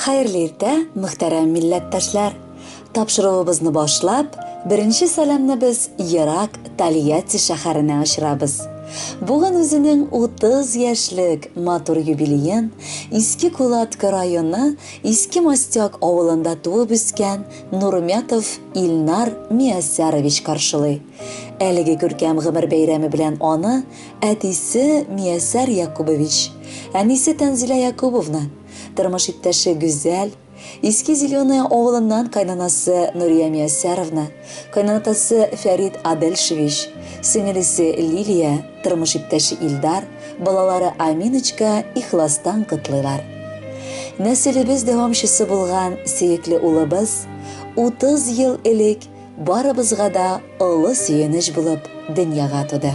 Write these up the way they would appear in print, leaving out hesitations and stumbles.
Хәерле иртә, мөхтәрәм милләттәшләр! Тапшыруыбызны башлап, беренче сәламне без ерак Тольятти шәһәренә очырабыз. Бүген үзенең 30 яшьлек матур юбилеен Иске Кулатка районы Иске Мостяк авылында туып үскән Нурмятов Илнар Мияссәрович каршылый. Әлеге күркәм гомер бәйрәме белән аны әтисе Мияссәр Якубович, әнисе Тәнзилә Якубовна, тормыш иптәше Гүзәл, Иске Зеленое авылыннан кайнанасы Нурия Мияссәровна, кайнатасы Фәрит Адельшевич, сеңелесе Лилия, тормыш иптәше Илдар, балалары Аминочка ихластан котлыйлар. Нәселебез дәвамчысы булган сөекле улыбыз 30 ел элек барыбызга да олы сөенеч булып дөньяга туды.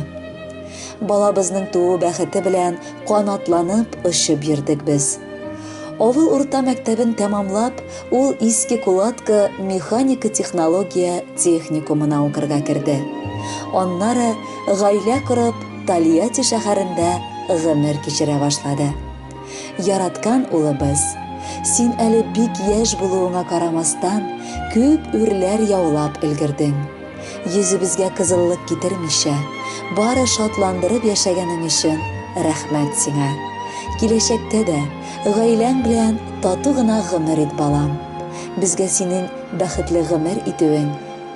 Балабызның туу бәхете белән канатланып очып йөрдек без. Авыл урта мәктәбен тәмамлап, ул Иске Кулатка механика-технология техникумына укырга керде. Аннары гаилә корып, Тольятти шәһәрендә гомер кичерә башлады. Яраткан улыбыз, син әле бик яшь булуыңа карамастан, күп үрләр яулап өлгердең. Йөзебезгә кызыллык китермичә, бары шатландырып яшәгәнең өчен рәхмәт сиңа. Киләчәктә дә гаиләң белән тату гына гомер ит, балам. Безгә синең бәхетле гомер итүең,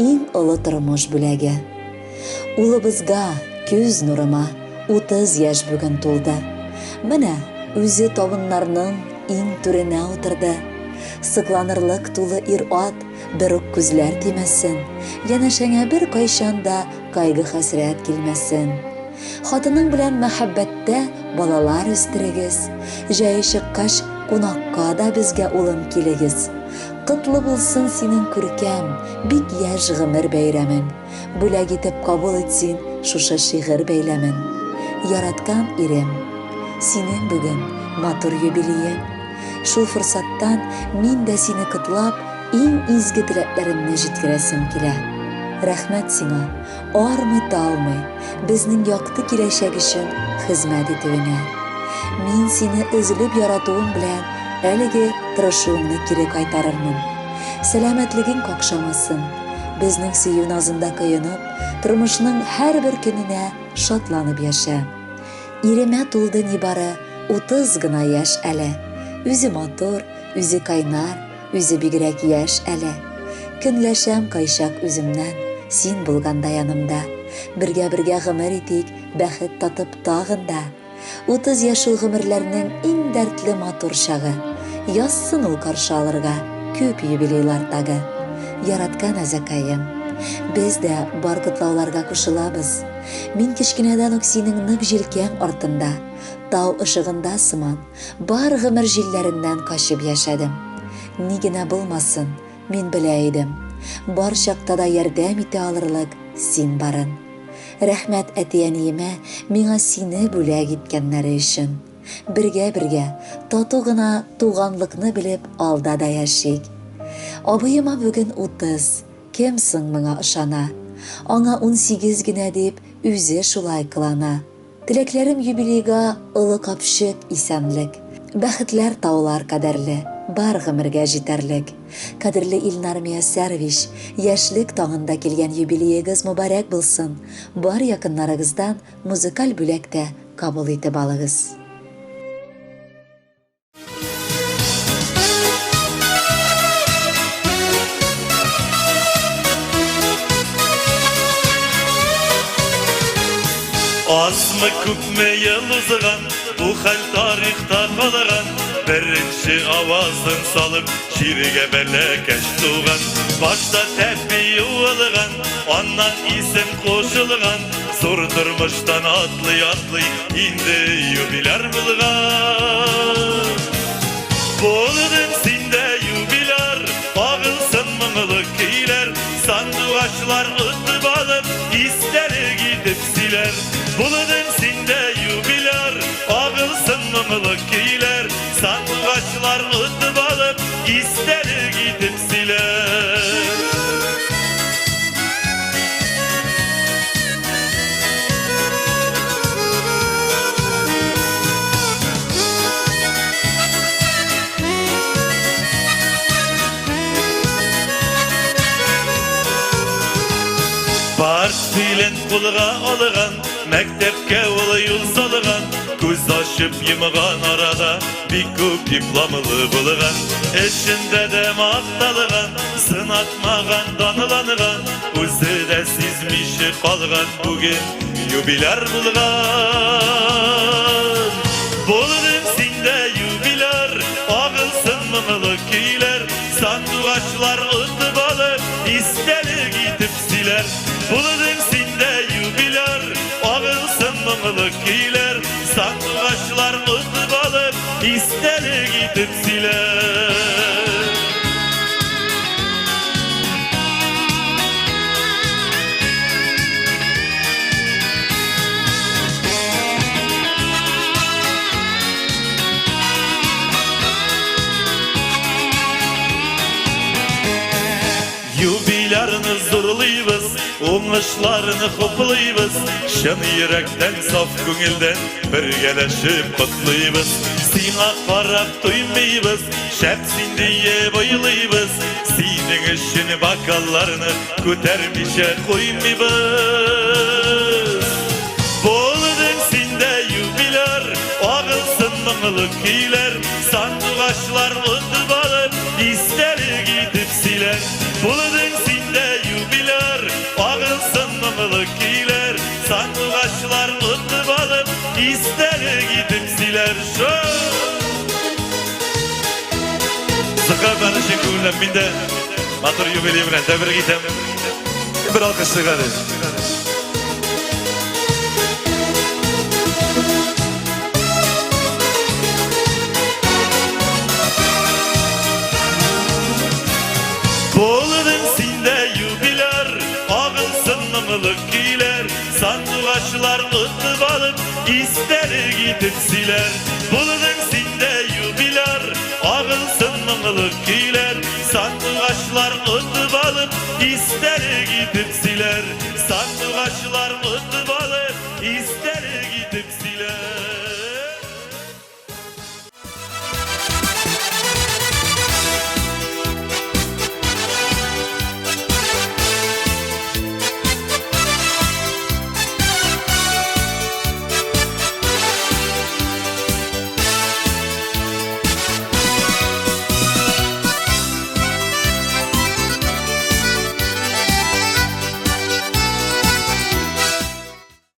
иң олы тормыш бүләге. Улыбызга, күз нурыма, 30 яшь бүген тулды. Менә үзе табыннарның иң түренә утырды. Сокланырлык тулы ир-ат, бер үк күзләр тимәсен, янәшәңә беркайчан да кайгы-хәсрәт килмәсен. Хатының белән мәхәббәттә балалар үстерегез. Җае чыккач, кунакка да безгә, улым, килегез. Котлы булсын синең күркәм, бик яшь гомер бәйрәмең. Бүләк итеп кабул ит син шушы шигырь бәйләмен. Яраткан ирем, синең бүген матур юбилеең. Шул форсаттан мин дә сине котлап, иң изге теләкләремне җиткерәсем килә. Рәхмәт сиңа, армый-талмый, безнең якты киләчәк өчен хезмәт итүеңә. Мин сине өзелеп яратуым белән әлеге тырышуыңны кире кайтарырмын. Сәламәтлегең какшамасын. Безнең сөю назында коенып, тормышның һәрбер көненә шатланып яшә. Иремә тулды нибары 30 гына яшь әле. Үзе матур, үзе кайнар, үзе бигрәк яшь әле. Көнләшәм кайчак үземнән, син булганда янымда. Бергә-бергә гомер итик, бәхет татып тагын да. 30 яшь ул гомерләрнең иң дәртле матур чагы. Язсын ул каршы алырга күп юбилейлар тагы. Яраткан әзәкаем, без дә бар котлауларга кушылабыз. Мин кечкенәдән үк синең нык җилкәң артында, тау ышыгында сыман, бар гомер җилләреннән качып яшәдем. Ни генә булмасын, мин белә идем, бар чакта да ярдәм итә алырлык син барын. Рәхмәт әти-әниемә миңа сине бүләк иткәннәре өчен. Бергә-бергә, тату гына туганлыкны белеп алда да яшик. Абыема бүген 30, кем соң моңа ышана? Аңа 18 генә дип үзе шулай кылана. Теләкләрем юбилейга олы капчык исәнлек, Бәхетләр таулар кадәрле, бар гомергә җитәрлек. Кадерле Илнар Мияссәрович, яшьлек таңында килгән юбилеегыз мөбарәк булсын, бар якыннарыгыздан музыкаль бүләк тә кабул итеп алыгыз. Азмы күпме ел узган, бу хәл тарихта калган. Беренче авазын салып, җиргә бәләкәч туган. Башта тәпи юылган, аннан исем кушылган. Зур тормыштан атлый-атлый, инде юбиляр булган. Булдың син дә юбиляр, агылсын моңлы көйләр, сандугачлар отып алып, истәлек итеп сөйләр. Булдың син дә юбиляр, агылсын моңлы көйләр, сандугачлар отып алып, истәлек итеп сөйләр. Портфелен кулга алган, мәктәпкә ул юл салган, күз ачып йомган арада бик күп дипломлы булган. Эшендә дә макталган, сынатмаган, данланган, үзе дә сизмичә калган, бүген юбиляр булган. Булдың син дә юбиляр, агылсын моңлы көйләр, сандугачлар отып алып, истәлек итеп сөйләр. Булдың син дә юбиляр, агылсын моңлы көйләр, сандугачлар отып алып, истәлек итеп сөйләр. Юбилярны зурлыйбыз, уңышларны хуплыйбыз, чын йөрәктән, саф күңелдән бергәләшеп котлыйбыз. Сиңа карап туймыйбыз, шәп син диеп уйлыйбыз, синең өчен бокалларны күтәрмичә куймыйбыз. Булдың син дә юбиляр, агылсын моңлы көйләр, сандугачлар отып алып, истәлек итеп сөйләр. Булдың син дә юбиляр, агылсын моңлы көйләр, сандугачлар отып алып, истәлек итеп сөйләр. Зөфәр өчен күңелдән мин дә матур юбилей белән тәбрик итәм. Бер алкыш чыгарды. Булдың син дә юбиляр, агылсын моңлы көйләр, сандугачлар отып алып, истәлек итеп сөйләр. Булдың син дә юбиляр, агылсын моңлы көйләр, сандугачлар отып алып, истәлек итеп сөйләр. Сандугачлар отып алып, истәлек